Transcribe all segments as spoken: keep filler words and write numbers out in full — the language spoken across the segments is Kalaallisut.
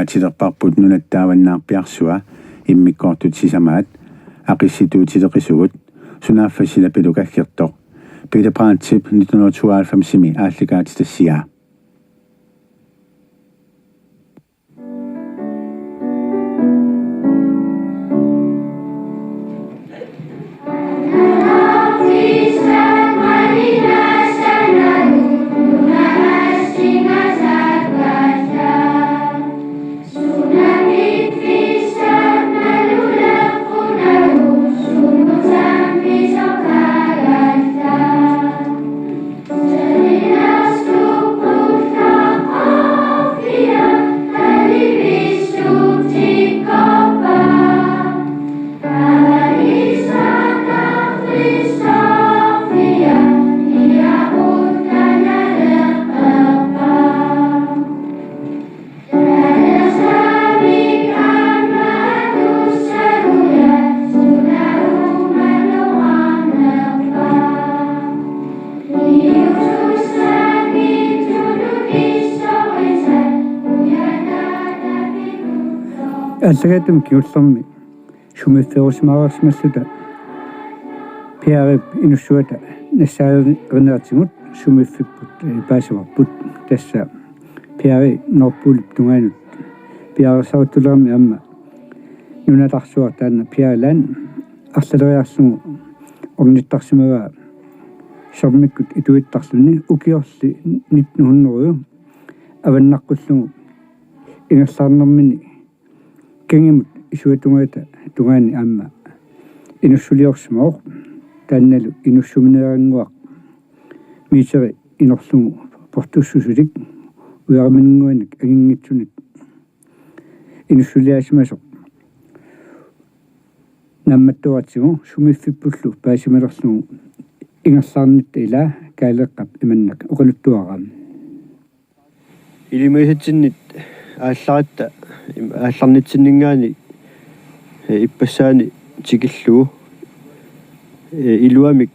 Tilerparput nunatta avannaarpiarsua, immikkoortut sisamaat, aqissituutileqisugut, sunaaffa silapilu kaggertoq. Peter Brandtip nitten hundrede tooghalvfemsimi aallakaatitassiaa. Aallakaatitami kingullermi sumiiffiusimaareersimalluta Piaarip inussuata nassaarineertigut sumiiffipput, eh, paasivarput. Tassa Piaari Nordpolip tungaanut piareersaruttulerami aamma nunatarsuaq taanna Piaari Land arlaleriarlugu ornittarsimavaa sermikkut ituittarluni. Ukiorli nitten hundrede avannaqqullugu ingerlaarnermini kangimut isuatungaata tungaani aamma inussuliorsimavoq, taannalu inussuminerannguaq meteri inorlugu portussusulik ujaraminnguanik anginngitsunik inussuliaasimasoq naammattoortigu sumiiffippullu paasimalerlugu ingerlaarnitta ilaa Kaaleeqqap imannak oqaluttuaraa. Ilimagisatsinnit aallaratta, im-, aallarnitsinninngaanniit, eh, ippassaani tikillugu, eh, iluamik,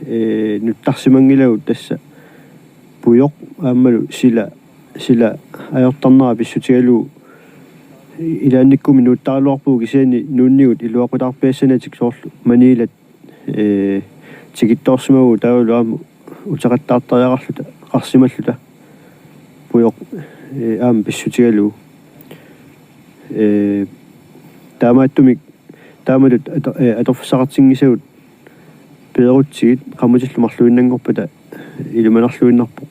eh, nuttarsimanngilagut tassa pujoq aammalu sila, sila ajortarnera pissutigalugu. Ilaannikkumi nuuttaraluarpugut kisianni nuunnigut iluaqutaarpiassanatik soorlu maniilat, eh, tikittoorsimavugut taavalu aamma uteqattaartariaqarluta qarsimalluta pujoq, eh, aamma pissutigalugu. Eh, taamaattumik taamatut ato-, eh, atorfissaqartinngisagut peerutsigit qamutillu marluinnanngorpata ilimanarluinnarpoq,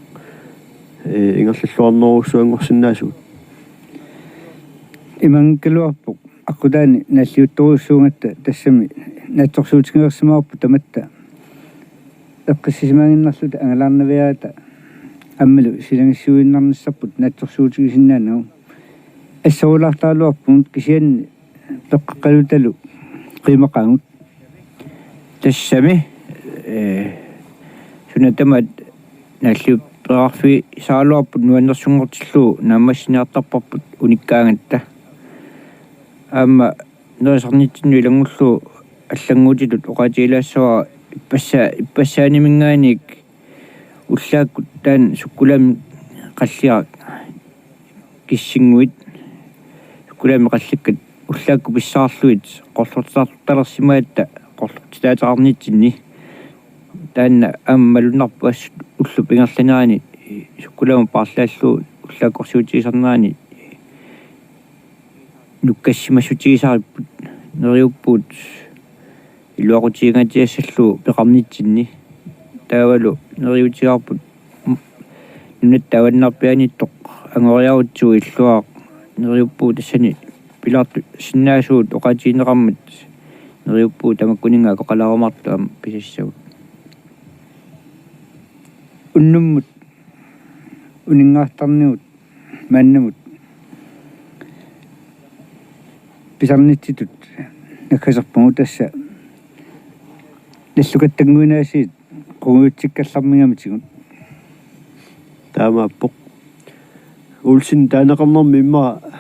eh, ingerlalluarnerujussuanngorsinnaasugut. Imanngikkaluarpoq aqqutaani naalliuttorujussuugatta, tassami naatsorsuutigereersimavarput tamatta eqqissisimannginnarluta angalaarnaviarata aammalu silagissuinnarnissarput naatsorsuutigisinnaanagu. Assorulaartaraluarpugut kisianni peqqeqqalutalu qiimaqaagut. Tassami, eh, suna tamaat naalliupperaarfigisaraluarput nuannersunngortillugu naammassiniartarparput unikkaangatta. Aamma nerisarnitsinnut ilanngullugu allannguutitut oqaatigilaassavara ippassa-, ippassaaniminngaanniit ullaakkut taanna sukkulaami qalliaq kissinnguit, sukkulaami qallikkat ullaakkut pissaarlugit qorlortitaartalersimagatta qorlortitaateqarnitsinni. Taanna aamma malunnarpoq assut ullup ingerlanerani sukkulaamut paarlaallugu ullaakkorsiutigisarnerani nukkassimassutigisaripput, neriuppugut iluaqutigingaatsiassallugu peqarnitsinni. Taavalu neriuutigaarput nunatta avannaarpiaaniittoq angoriarutsigu illuaaq, neriuppugut tassani pilaartusinnaasugut oqaatigineqarmat, neriuppugut tamakkuninnga akoqalaarumaartut aamma pisassagut. Unnummut uninngaartarnigut maannamut pisarnitsitut naggaserpugut, tassa nallukattannguinaasiit qungujutsikkallarmigamitigut. Taamaappoq. Olsen taaneqarnermi immaqa,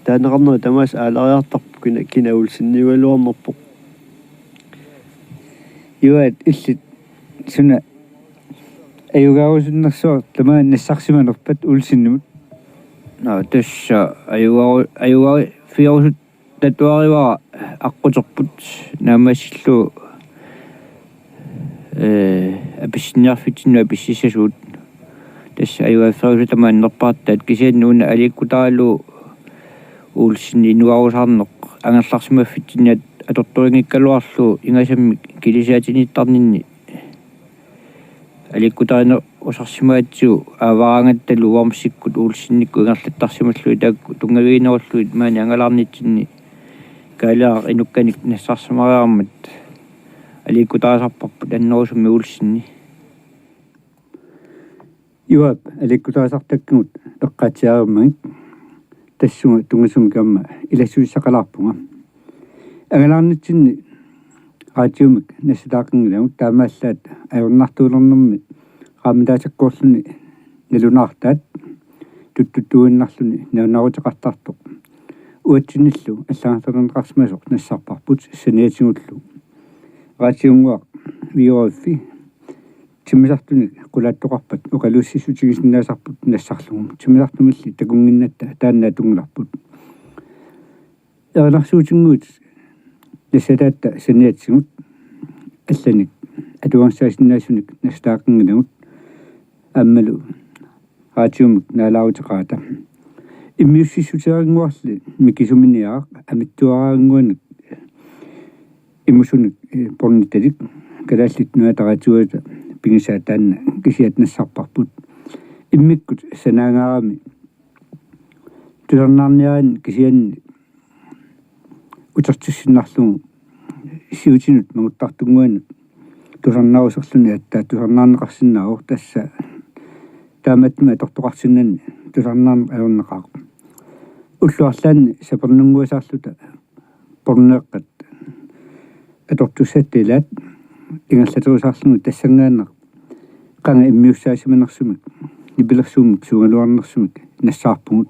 taaneqarneri tamaasa aalariartarput kina, kina Olseniugaluarnerpoq. Juaat illit suna ajugaarusunnersuaq tamaani nassarsimanerpat Olsenimut? Nå, tassa ajugaru-, ajugariffigerusuttuarivara aqquterput naammassillugu, ee, apissinniarfitsinnut apississasugut. Tassa ajugariffigerusutama annerpaartaat, kisianni una aliikkutaralugu Olsenip inuarusaarneq angerlarsimaffitsinni atortuinngikkaluarlugu ingasammik kilisaatiniittarninni aliikkutarinerusarsimagatsigu aavaraangattalu Wormsikkut Olsenikkut ingerlattarsimallugit, taakku tunngaviginerullugit maani angalaarnitsinni Kaaleeraq inukkanik nassarsimariarmat aliikkutarisarparput annerusumik Olseni. Juaap, aliikkutarisartakkagut eqqaatsiarmagit tassunga tunngasumik aamma ilassutissaqalaarpunga. Angalaarnitsinni radiumik nassataaqanngilagut, taamaallaat ajornartuulernermi qaammataasakkoorluni nalunaartaat tuttuttuinnarluni nalunaaruteqartartoq uatsinnillu allagartalerneqarsimasoq nassarparput saniatigullu. Radiunnguaq V H F-i timmisartunik qulaattoqarpat oqaluussissutigisinnaasarput nassarlugu. Timmisartumilli takunnginnatta taanna atunngilarput. Erinarsuutinnguit nassataatta saniatigut allanik atugarissaasinnaasunit nassataaqanngilagut aammalu radiumik naalaaruteqarata. Immiussissuteeraannguarli mikisuminiaraq amitsuaraannguanik imusunik, eh, pornitalik Kalaallit Nunaata Radioata pigisaa taanna kisiat nassarparput. Immikkut sanaangaarami tusarnaarniaraanni kisianni utertissinnarlugu siutinut manguttartunnguanik tusarnaaruserluni aatsaat tusarnaarneqarsinnaavoq, tassa taamaattumik atortoqarsinnani tusarnaarneq ajornaqaaq. Ullut arlaanni sapernunnguasaarluta porneeqqat atortussatta ilaat ingerlaterusaarlugit tassanngaannaq qanga immiussaasimanersumik nipilersuummik suugaluarnersumik nassaarpugut.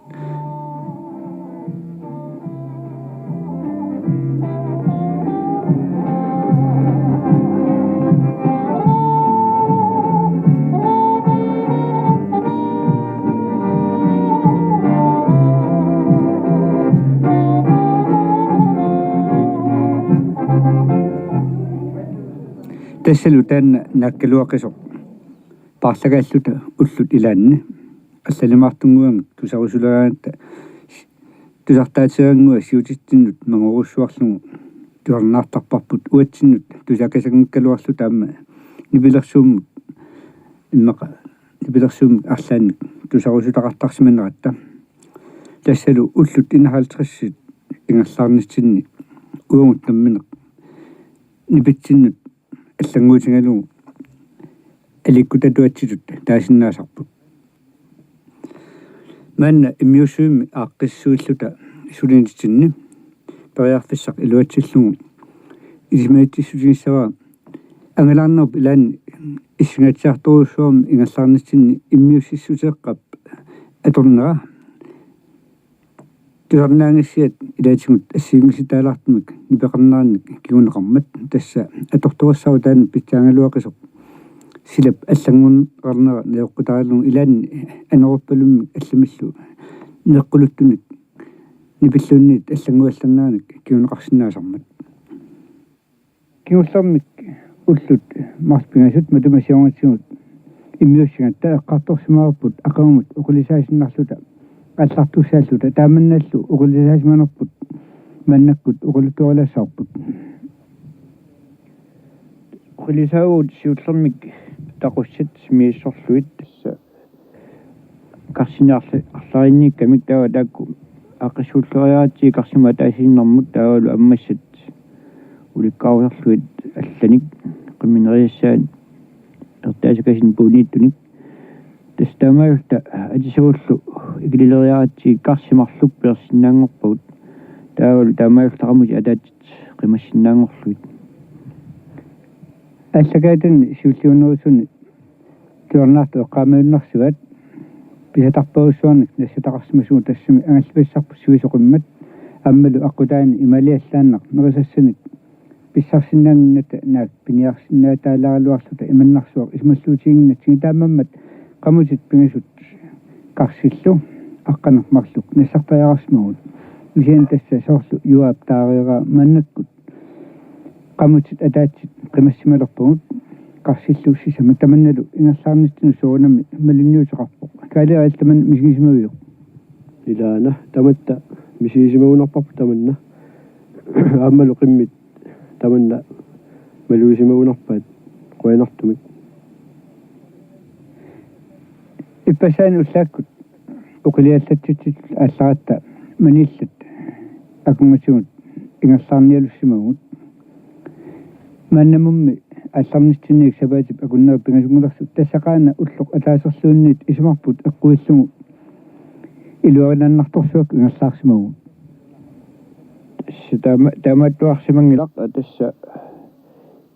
Tassalu taanna naakkaluaqisoq paarlakaalluta ullut ilaanni allalimaartunnguamik tusarusuleraangatta tusartaateeraannguaq siutitsinnut mangorussuarlugu tusarnaartarparput uatsinnut tusakasanngikkaluarluta aamma nipilersuummik immaqa nipilersuummik arlaannik tusarusutaqartarsimaneratta. Tassalu ullut enoghalvtredsit ingerlaarnitsinni uagut nammineq nipitsinnut allannguutigalugu aliikkutatuatsitut taasinnaasarput. Maanna immiussivimmi aaqqissuilluta sulinitsinni periarfissaq iluatsillugu ilisimanitsissitigissavara angalaarnerup ilaanni issingaatsiartorujussuarmik ingerlaarnitsinni immiussissuteeqqap atornera tusarnaanngissiat ilaatigut assigiinngisitaalaartumik nipeqarnerannik kinguneqarmat, tassa atortorissavara taanna pitsaagaluaqisoq silap allanngunneqarnera najoqqutaralugu ilaanni anoruppalummik allamillu neqquluttunik nipilluunniit allannguallanneranik kinguneqarsinnaasarmat. Kingullermik ullut marluk pingasut matuma siornatigut immiussigatta eqqartorsimavarput aqagumut oqilisaasinnarluta aallartussaalluta, taamannallu oqilisaasimanerput maannakkut oqaluttuarilaassavarput. Oqilisaavugut siullermik taqussat misissorlugit, tassa karsini arla-, arlalinniikkamik, taava taakku aaqqissuulleriaratsigit karsimut ataasiinnarmut taavalu ammassat ulikkaarusarlugit allanik qimminerissaanik ertaasakasinik puuniittunik. Tassa taamaalilluta atisagullu ikilileriaratsigit karsi marluk peersinnaanngorpagut. Taavalu taamaalilluta qamutit ataatsit qimassinnaanngorlugit. Aallakaatini siulliunerusuni tusarnaartut eqqaamajunnarsivaat. Pisatarpassuarnik nassataqarsimasugut tassami angallassarput sivisoqimmat aammalu aqqutaani imaaliallaannaq nerisassanik pissarsinnaannginnatta naak piniarsinnaataalaaraluarluta imannarsuaq isumalluutiginnginnatsigit, taammammat qamutit pingasut karsillu aqqaneq-marluk nassartariaqarsimavugut. Kisianni tassa soorlu Juaap taareeraa maannakkut qamutit ataatsit qimassimalerpagut qarsillugu sisamat. Tamannalu ingerlaarnitsinnut soorunami malunniuteqarpoq. Kaaleerip tamanna misigisimaviuk? Ilaana, tamatta misigisimagunarparput tamanna. Aammalu qimmit tamanna malugisimagunarpaat qujanartumik. Ippassaani ullaakkut oqiliallatsitsitut aallaratta maniillat akunngatigut ingerlaarnialussimavugut. Maannamummi aallarnitsinniit sapaatip akunneri pingasunngilersut, tassa qaana ulloq ataaserluunniit isumarput eqquillugu iluarilaannartorsuakkut ingerlaarsimavugut. Tassa taama-, taamaattuarsimanngilaq, tassa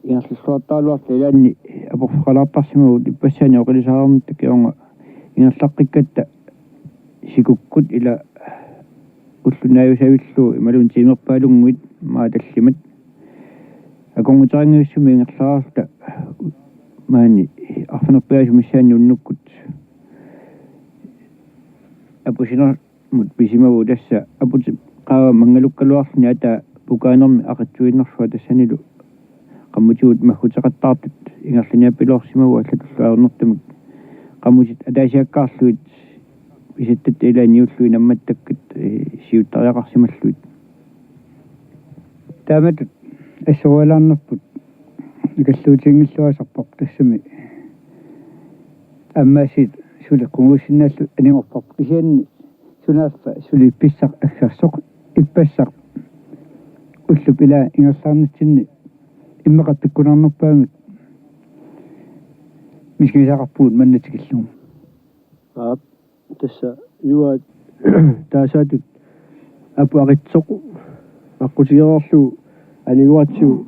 ingerlalluartaraluarluta ilaanni aporfeqalaartarsimavugut ippassaani oqilisaareernitta kingorna ingerlaqqikkatta sikukkut ila ulloq naajusavillugu imaluunniit tiimerpaalunnguit maani tallimat. Akornuteqanngivissumik ingerlaarluta maani arfineq-pingasut missaanni unnukkut apusinermut pisimavugut, tassa aputip qaava manngalukkaluarluni ataa pukaanermi aqitsuinnarsuaq, tassanilu qamutigut magguteqattaartut ingerlaniappiloorsimavugut allatullu ajornartumik. Qamutit ataasiakkaarlugit pisattatta ilaanni ullui nammattakkat, ee, siuttariaqarsimallugit. Taamatut assorualaarnerput ikalluutinngilluasarpoq, tassami aamma aasiit suli qunguissinnaallugu anigorparput. Kisianni sunaaffa suli pissaq aggersoq, ippassaq ullup ilaa ingerlaarnitsinni immaqa pikkunarnerpaamik misigisaqarpugut manna tikillugu. Aap, tassa Juaat taasaatut aput aqitsoq aqqutigereerlugu anigoratsigu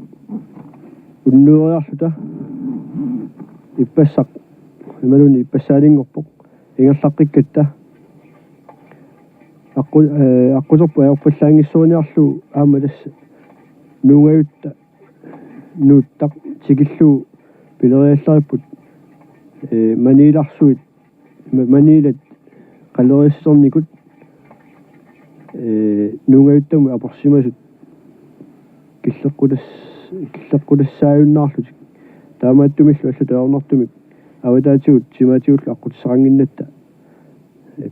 unnueriarluta ippassaq imaluunniit ippassaanngorpoq ingerlaqqikkatta aqqu-, ee, aqquterput ajorpallaanngissoriniarlugu aamma tassa nuungajutta nuuttaq tikillugu pileriallaripput, ee, maniilarsuit, ma-, maniilat qaleriissusernikut, ee, nuungajuttamut aporsimasut killeqqutas-, killeqqutassaajunnaarlutik. Taamaattumillu allatut ajornartumik avataatigut timaatigullu aqqutissaqannginnatta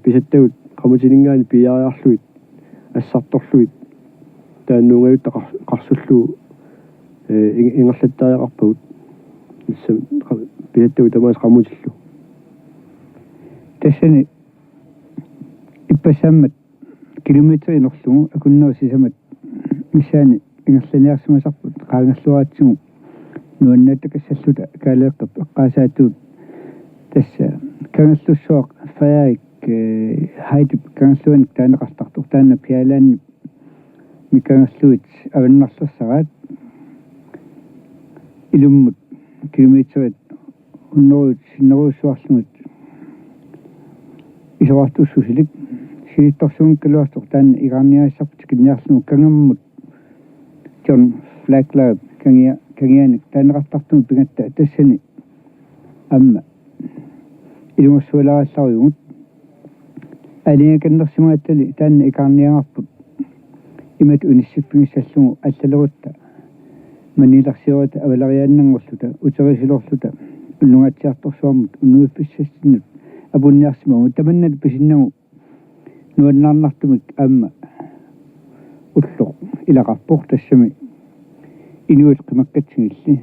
pisattagut qamutininngaanniit piiariarlugit assartorlugit taanna nuungajutta qar-, qarsullugu, ee, ing-, ingerlattariaqarpagut. Tassa qa-, pisattagut tamaasa qamutillu. Tassani ippassaammat kilometer inorlugu akunneri sisamat missaani ingerlaniarsimasarput qaangerluaratsigu nuannaattakassalluta Kaaleeqqap eqqaasaatigut. Tassa Kangerlussuaq Frederik, ee, Heidip kangerluanik taaneqartartoq, taanna Peary Landip kangerluit avannarlersaraat, ilummut kilometerit hunnorujut sinnerujussuarlugit isorartussusilik, silittorsuunngikkaluartoq taanna ikaarniagassarput tikinniarlugu kangermut John Flagler kangia-, kangianik taaneqartartumut pigatta tassani aamma ilungersualaarallarujugut. Aalajangikannersimagattali taanna ikaarniagarput imatut unissiffigissallugu allalerutta maniilarsiorita avalariaannanngorluta uteriisiloorluta ullungaatsiartorsuarmut unnuiffissatsinnut apunniarsimavugut. Tamannalu pisinnagu nuannaarnartumik aamma ulloq ilaqarpoq, tassami inuit qimakkatsigilli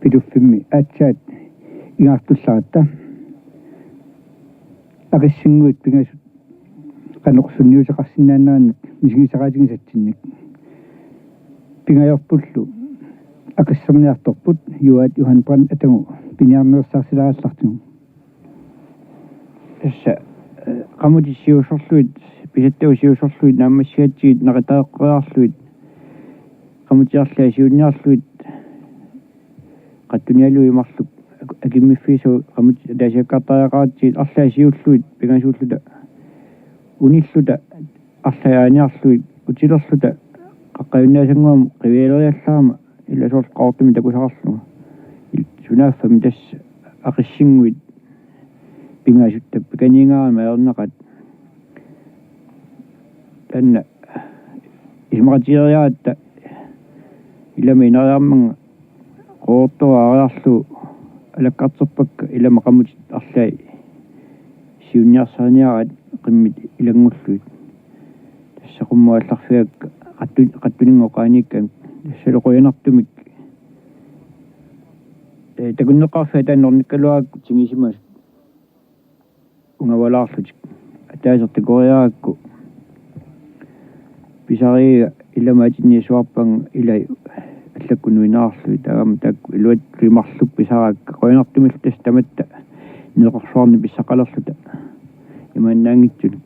Pituffimmi aatsaat ingaartullaratta. Aqissinnguit pingasut qanoq sunniuteqarsinnaanerinnik misigisaqaatigisatsinnik pingajorpullu aqisserniartorput Juaat Johan Brandt atagu piniarnersaarsilaarallartigu. Tassa, ee, qamutit siusorlugit, pisattagut siusorlugit naammassigatsigit naqitaaqqeriarlugit, qamutit arlaat siunniarlugit, qattunialuit marluk ak-, akimmiffigisagut qamutit ataasiakkaartariaqaratsigit arlaat siullugit pingasuulluta unilluta arlaat aaniarlugit utilerluta qaqqajunnaasanngormat qivialeriallarama ila soorlu Qaqortumi takusaqarlunga. Il-, sunaaffami tassa aqissinnguit pingasut tappikaniingaarami ajornaqaat. Taanna isumaqatigiiaaratta ilami ineriarmanga Qooqtortoq aariarlugu alakkarterpakka ilami qamutit arlaat siunniarsariniaraat qimmit ilanngullugit. Tassa qummut aallarfigakka qattu-, qattuninnguup qaaniikkamik. Tassalu qujanartumik, ee, takunneqarfiat taanna ornikkaluarakku tigisimasut ungavalaarlutik. Ataaseq takoriarakku pisariga ilami atinniassuarpanga ilai allakkut nuinaarlugit, taagami taakku iluatsillutik marluk pisaraakka. Qujanartumillu tassa tamatta neqersuarnik pisaqalerluta imaannaanngitsunik.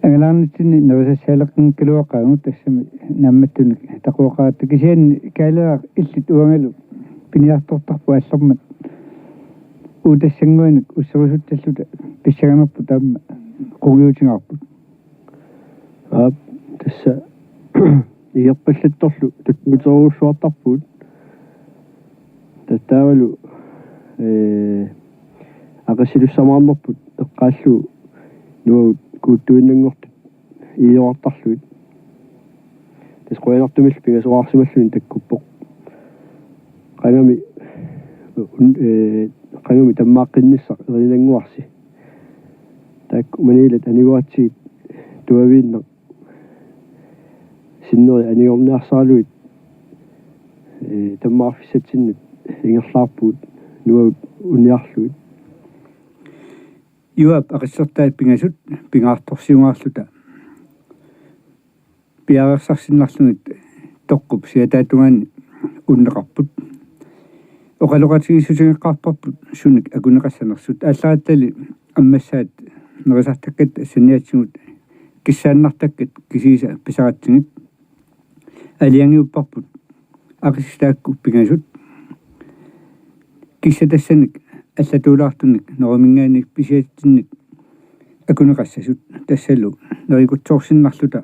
Angalaarnitsinni nerisassaaleqqinngikkaluaqaagut, tassami naammattunik taquaqaratta, kisianni Kaaleeraq illit uangalu piniartortarput aallarmat uutassannguanik usserusuttalluta pissanganerput aamma qungujuutigaarput. Aap, tassa igerpallattorlu tuttuuterujussuartarpugut. Taava taavalu, ee, aqissilussamaarnerput eqqaallugu Nuagut kuuttuinnanngortut iiorartarlugit. Tassa qujanartumillu pingasoraarsimalluni takkuppoq. Qangami un-, ee, qangami tammaaqqinnissaa erinannguarsi. Taakku maniilat aniguatsigit tuaviinnaq sinneri anigorniarsaralugit, ee, tammaarfissatsinnut ingerlaarpugut Nuagut uniarlugit. Juaap aqissertaat pingasut pingaartorsiugaarluta piareersarsinnarlugit toqqup siataatungaani unneqarput. Oqaloqatigiissutigeqqaarparput sunik akuneqassanersut. Aallarattali ammassaat nerisartakkatta saniatigut kissaannartakkat kisiisa pisaratsigit. Aalajangiupparput aqissit taakku pingasut kissat tassanik allatuulaartunik noriminngaanniit pisiatsinnik akuneqassasut, tassalu nerikutsoorsinnarluta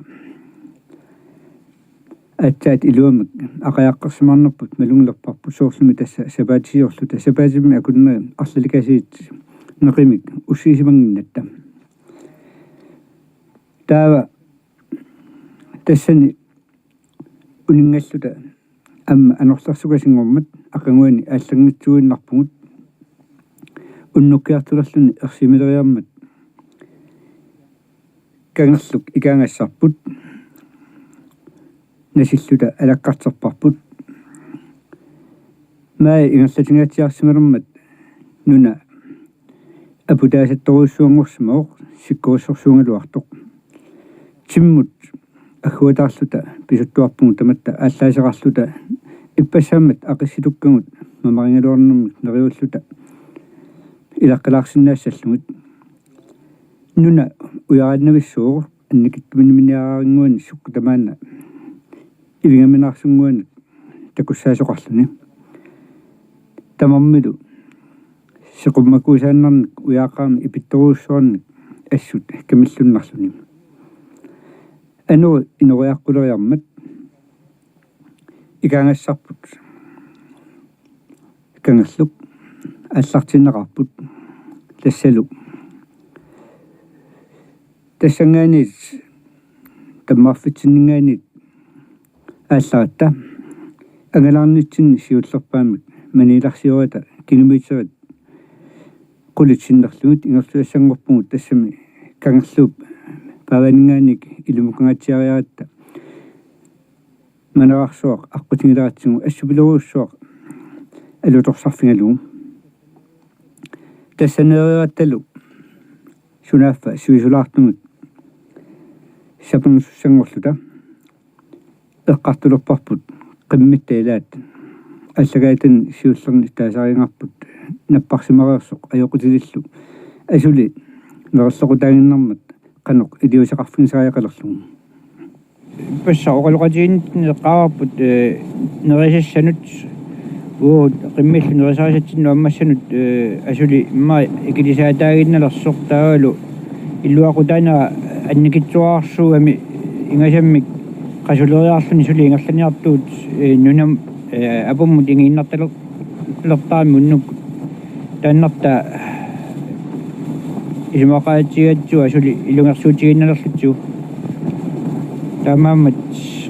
aatsaat iluamik aqajaqqersimaarnerput malunngilerparput, soorlumi tassa sapaatisiorluta, sapaatimmi akunneri arlalikasiit neqimik ussiisimannginnatta. Taava tassani uninngalluta aamma anorlersukasinngormat aqaguani aallanngitsuinnarpugut. Unnukkiartulerluni ersimileriarmat kangerluk ikaagassarput nasilluta alakkarterparput. Maaj ingerlatingaatsiarsimalermat nuna aputaasattorujussuanngorsimavoq, sikkorissorsuugaluartoq. Timmut agguataarluta pisuttuarpugut tamatta aallaaseqarluta ippassaammat aqissitukkagut mamarigaluarnermik neriulluta ilaqqilaarsinnaassallugit. Nuna ujaraannavissuuvoq annikitsuminniaraannguanik sukkut tamaana ivigaminaarsunnguanik takussaasoqarluni. Tamarmilu seqummakuusaannarnik ujaaqqaarmi ipittorujussuarnik assut kamillunnarluni. Anori inoriaqquleriarmat ikaagassarput kangerluk aallartinneqarput, tassalu tassanngaanniit tammaarfitsinninngaanniit aallaratta angalaarnitsinni siullerpaamik maniilarsiorata kilometerit qulit sinnerlugit ingerlassanngorpugut, tassami kangerluup paavaninngaanniit ilumukangaatsiariaratta manerarsuaq aqqutigileratsigit assupilorujussuaq alutorsarfigalugu. Tassaneererattalu sunaaffa suisulaartumik sapernersussanngorluta eqqartulerparput qimmitta ilaat allagaatani siullerni taasarigaarput napparsimareersoq ajoqutilillu asuli nererlequtaaginnarmat qanoq iliuuseqarfigisariaqalerlugu. Passa oqaloqatigiinnittut eqqaavarput, ee, nerisassanut, uagut qimmillu nerisarisatsinnut ammassanut, ee, asuli immaqa ikilisaataaginnalersoq, taavalu illuaqutaanera annikitsuararsuugami ingasammik qasuleriarluni suli ingerlaniartugut, ee, nunami, ee, apummut ingiinnartaler-, lertaami unnukkut. Taannartaa isumaqatigigatsigu asuli ilungersuutigiinnalerlutsigu. Taamaammat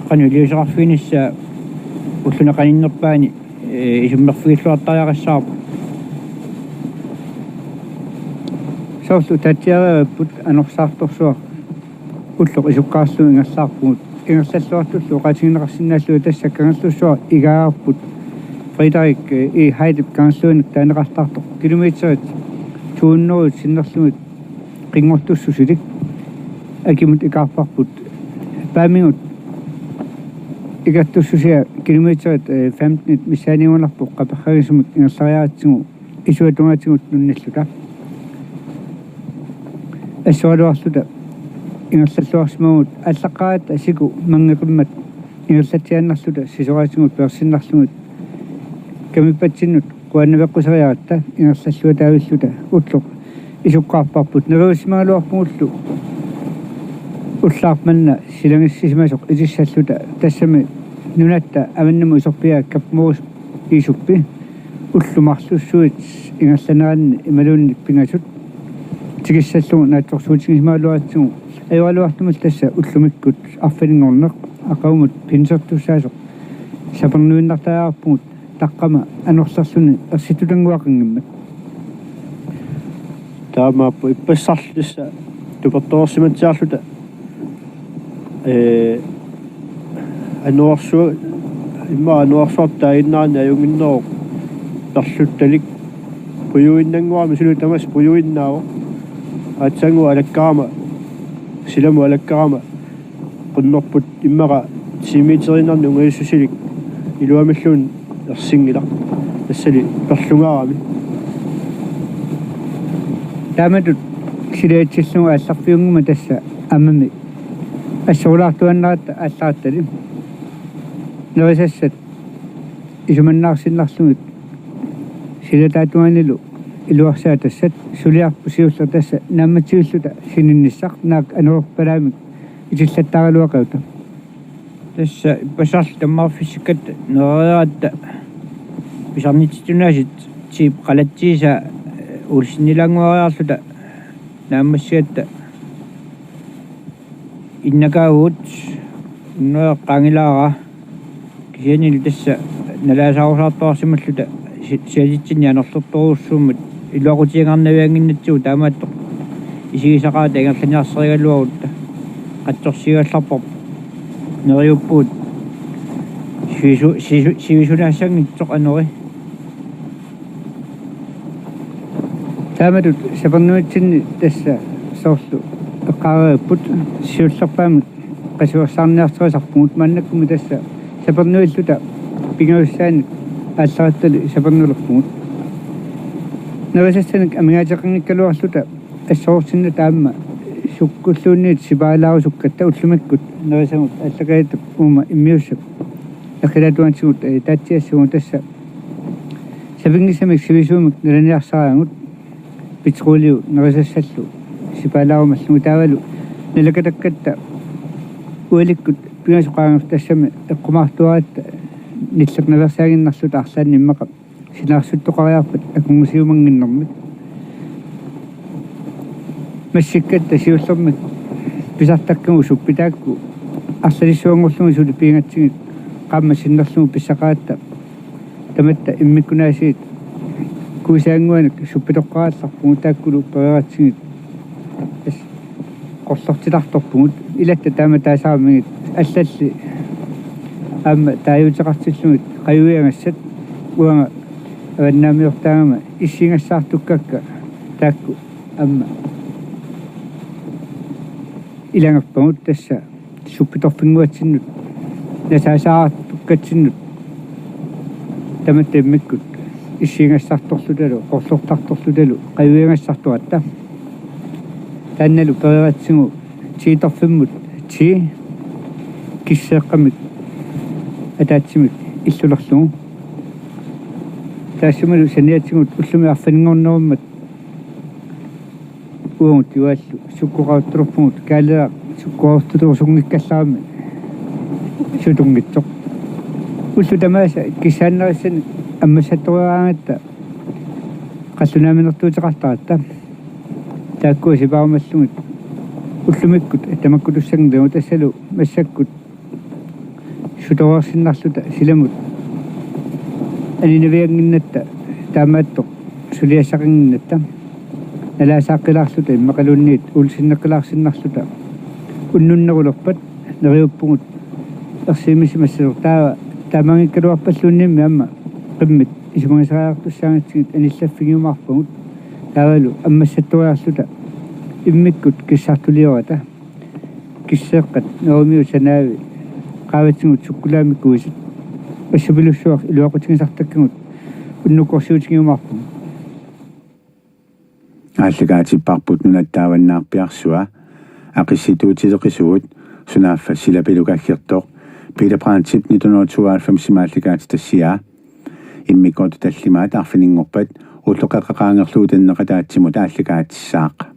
qanoq iliuuseqarfiginissaa ulluni qaninnerpaani, ee, isummerfigilluartariaqassavarput. Soorlu taatsiareerput anorsaartorsuaq ulloq isukkaarlugu ingerlaarpugut. Ingerlalluartullu oqaatigineqarsinnaallugit tassa Kangerlussuaq igaagarput Frederik, ee, E. Heidep Kangerluanik taaneqartartoq kilometerit to hundrede sinnerlugit qinngortussusilik akimut ikaarparput. Paamigut ikertussusia kilometerit, ee, femtenit missaaniugunarpoq qaperragisumik ingerlariaratsigu isuata tungaatigut nunnilluta. Assoraluarluta ingerlalluarsimavugut aallaqqaaratta siku manngeqimmat ingerlatsiaannarluta sisoraatigut peersinnarlugit kamippatsinnut quannaveqquseriaratta ingerlalluataavilluta ulloq isukkaarparput. Neriussimagaluarpugullu ullaaq manna silagissisimasoq itissalluta, tassami nunatta avannamut isorpiaa Kap Morris Iisuppi ullut marlussuit ingerlaneranni imaluunniit pingasut tikissallugu naatsorsuutigisimagaluaratsigu ajoraluartumillu tassa ullumikkut arfininngorneq aqagumut pinsertussaasoq sapernuinnartariaqarpugut taqqama anorlerluni ersittutanguaqanngimmat. Taamaappoq ippassarlu tassa tupertoreersimatsiarluta, ee, anorersu-, immaqa anorersuartut taaginnarani ajunnginneruvoq perluttalik pujuinnannguarmi suli tamassi pujuinnaavoq. Aatsaannguaq alakkarama, silamut alakkarama qunnerput immaqa ti meteriinnarnik ungajussusilik iluamilluunniit ersinngilaq. Tassali perlungaarami. Taamatut silaatsillugu aallarfiunngimmat tassa aammami assorulaartuaannaratta aallarattali nerisassat isumannaarsinnarlugit silataatungaanilu iluarsaatassat suliarput siulleq tassa naammatsivilluta sininnissaq naak anorerpalaamik itillattaaraluaqaata. Tassa ippassarlu tammaarfissikkatta nerereeratta pisarnitsittunaasiit tiip qalatsiisa Olsenilaannguariarluta naammassigatta innakaavugut unnueqqaangilaara kisiannilu tassa nalaasaarusaartuarsimalluta si-, siatitsinni anorlertorujussuummat iluaqutigiinnarnaviannginnatsigu taamaattoq isigisaqaata ingerlaniarsarigaluarutta qatsorsiigallarparput neriuppugut sivisu-, sisu-, sivisunaassanngitsoq anori. Taamatut sapernuitsinni tassa soorlu eqqaareerput siullerpaamik qasuersaarniarterisarpugut maannakkumi tassa sapernuilluta pingajussaanik aallarattali sapernulerpugut. Nerisassanik amigaateqanngikkaluarluta assorortinnatta aamma sukkulluunniit sipaalaarusukkatta ullumikkut nerisagut aallakaatitap uuma immiussap eqqilaatugaatigut, ee, taatsiassagut tassa sapinngisamik sivisuumik nalaniarsaraagut petroliu nerisassallu sipaalaarumallugu taavalu nalakatakkatta ualikkut pingasut qaangiupput tassami eqqumaartuaratta nillernaveersaaginnarluta arlaanni immaqa sinaarsuttooqariarpat akunngisiumannginnermik. Massikkatta siullermik pisartakkagut suppit taakku arlalissuanngorlugit suli piigatsigit qaammat sinnerlugit pissaqaratta tamatta immikkunaasiit kuisaannguanik suppitoqqarallarpugut taakkulu pereeratsigit. Tassa qorlortitartorpugut ilatta taama taasaramikkit allalli aamma taaguuteqartillugit qajuiagassat uanga avannaamiortaagama issiigassaartukkakka taakku aamma ilagarpagut tassa suppitorfinnguatsinnut nasaasaartukkatsinnut tamatta immikkut issiigassartorlutalu qorlortartorlutalu qajuiagassartuatta. Taannalu pereeratsigu tiitorfimmut tii kisseeqqamik ataatsimik illulerlugu. Taassumalu saniatigut ullumi arfininngornerummat uagut Juallu sukkoqaruttulerpugut Kaaleeraq sukkoqaruttulerusunngikkallarami sutunngitsoq. Ullut tamaasa kissaannarissanik ammassattoriaraangatta qallunaaminertuuteqartaratta. Taakkua sipaarumallugit Ullumikkut tamakkutussanngillat, tassalu massakkut sutoreersinnarluta silamut aninaviannginnatta taamaattoq suliassaqannginnatta nalaassaaqqilaarluta immaqaluunniit uulsinneqqilaarsinnarluta unnunnerulerpat neriuppugut ersiimisimassasoq. Taava taamaanngikkaluarpalluunniimmi aamma qimmit isumagisariaqartussaagatsigu anillaffigiumaarpagut taavalu ammassattoriarluta immikkut kissartuliorata kisseeqqat nerumiut sanaavi qaavatigut sukkulaamik kuisat assupilussuaq iluaqutigisartakkagut unnukkorsiutigiumaarpagut. Aallakaatipparput Nunatta Avannaarpiarsua, aqissituutileqisugut, sunaaffa silapilu kaggertoq, Peter Brandtip nitten hundrede og tooghalvfems-imi aallakaatitassiaa. Immikkoortut tallimaat arfininngorpat ulloqeqqata qaangerlugu Tanneq ataatsimut aallakaatissaaq.